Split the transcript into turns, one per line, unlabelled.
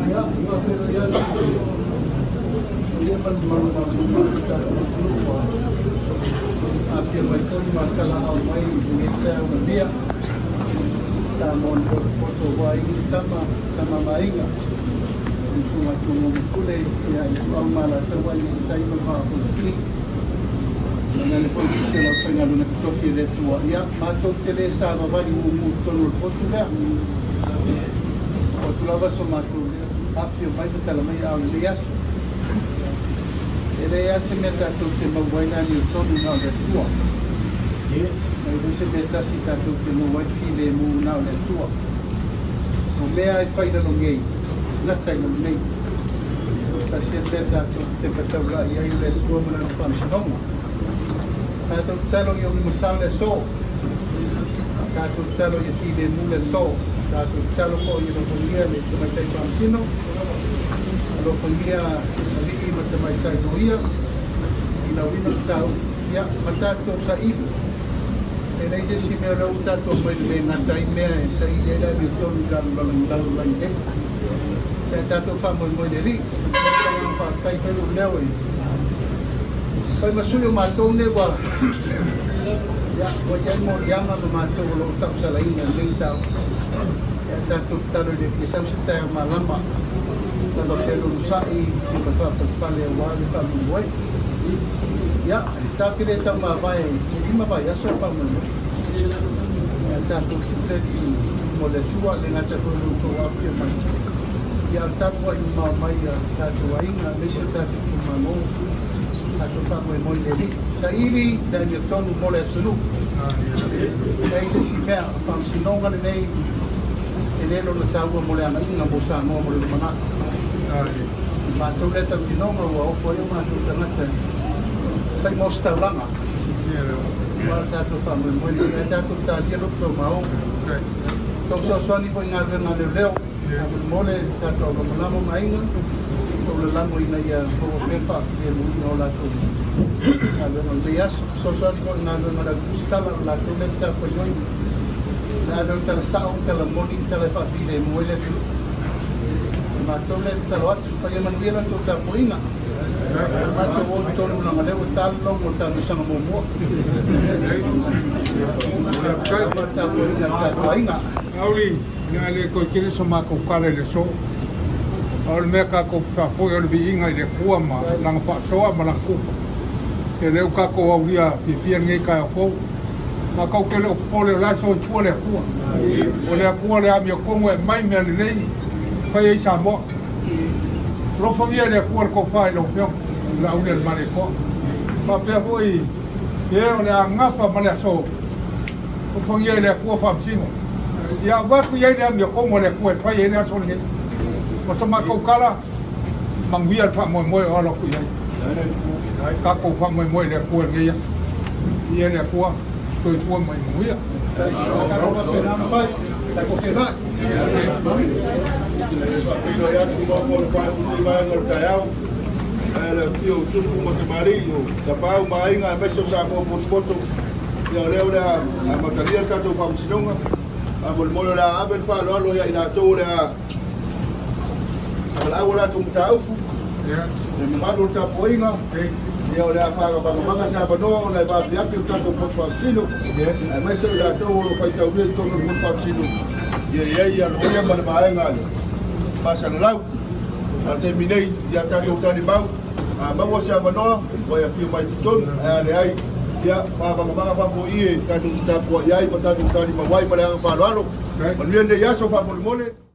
Ia, faafeiloai atu i le paia ma le mamalu maualuga o le tatou atunuu ua afifio mai foi ma talaaa mai i lenei taeao manuia. Samoa na potopoto ua aiga ma tama, tama ma aiga, le usoga a Tumua ma Pule, ia Ituau ma Alataua, Aiga i le Tai ma le Vaa o Fonoti. Tainane foi nisi o le aufaigaluega totofi a le Atua. Ia, matou te le savavali mumu i totonu o le potu lea. Oo atu lava so matou leo, afifio mai ma tala mai aao i lenei aso. E leai lava se mea tatou te maua ai le amiotonu na o le Atua. E leai se mea e tasi tatou te maua ai le filemu na o le Atua. O mea e fai i lalo nei, gata i lalo nei. Tasi le mea tatou te taulai i ai o le Atua ma lana faamasinoga. Tatou tatalo ia uimasao le aso. Tatou tatalo ia filemu le aso. Tatou tatalo foi ia alofagia le tamaitai faamasino, alofagia alii ma tamaitai loia, finauina mataupu, ia ma tatou saili. E leai se isi mea o lea ua tatou omai i le mea e gata ai mea e saili ai le amiotonu i lalolagi nei. Ia tatou faamoemoe i le Alii. Momoli le agaga faafetai, fai lou leo e fai ma sui o matou nei ua ia ua i ai moliaga ma matou o lo o tausalaina i lenei mataupu. Ia tatou tatalo i le Atua ia sau se taeao malama lava pea le onosai ma le faapalepale aua le faamoemoe. Ia, tatou te le taumavae e 5 vaiaso o faamoemoe. Ia tatou tuu le Alii mo le Atua, le gata foi o lo outou aafia mai. Ia a o le tapuai mamao mai a tatou aiga aemaise o tatou itumalo, tatou faamoemoe i le Alii. Saili le amiotonu mo le atunuu. E leai se isi mea, o le faamasinoga lenei e le lona taua mo le agaiga mo Samoa mo le lumanai. I matou lea tautinoga ua ofo ai o matou tagata e fai mo se taulaga. Aua le tatou faamoemoe nei, ae tatou talia lupe o mao. Tou fesoasoani foi i galuega a leoleo, faamolemole le tatou aulamalama ma aiga, tou lalamo ina ia maua pea le faafilemuina o latou galuega o lenei aso. Fesoasoani foi i galuega a le au tusitala, o latou lea matafaioi. Le ave o tala sao, tala moni, tala e faafilemu ai le atunuu. O matou lea e tatalo atu, faia manuia la outou tapuaiga. Matou o i totonu leaga o lea ua ta le logo o le taamilosaga muamua. Ua le tapuaiga a le tatou aiga.
Auli, o le a le toe tele so matou tala i le aso. A o le mea tatou te faafoi o le viiga i le Atua ma Lana faasoa ma Lana tufa. Ia lea ua tatou aulia fiafia lenei taeao fou. Matou te le o popole o la e soifua le Atua. O le Atua le amiotonu e aumai mea lelei e fai ai Samoa. Alofagia e le Atua le tofa i lau Afioga i le Aulialimalietoa. Faapea foi e o le a gafa ma le aso. Alofagia e le Atua faamasino. Ia avatu i ai le amiotonu a le Atua e fai ai le aso lenei. O sa matou tala, manuia le faamoemoe o alo atu i ai. Tatou faamoemoe i le Atua i lenei aso. Viia le Atua, soifua ma ia manuia.
Tatou faapena ona fai, tatou feiloai.
Faafeiloai atu ma mo le faaiu lenei vaega o le taeao. Ae le afio o Tupu ma Tamalii, o Tapaau ma Aiga aemaise o Samoa potopoto. Ia o lea o le a amatalia le tatou faamasinoga. Faamolemole o le a ave le faaaloalo ia i latou o le a valaau a latou mataupu. Le mamalu o le tapuaiga. Ia o le a faagavagavaga se avanoa ona e vaapiapi o tatou poto faamasino, aemaise o i latou o lo o faitaulia i totonu o le poto faamasino, ia i ai ia loia ma le vaega a le faasalalau. A o le taimi nei, ia tatou talimau, a maua se avanoa, ua e afio mai i totonu, ae a leai, ia faavagavaga faafoie tatou te tapuai ai ma tatou talimau ai ma le agaga faaaloalo. Manuia lenei aso faamolemole.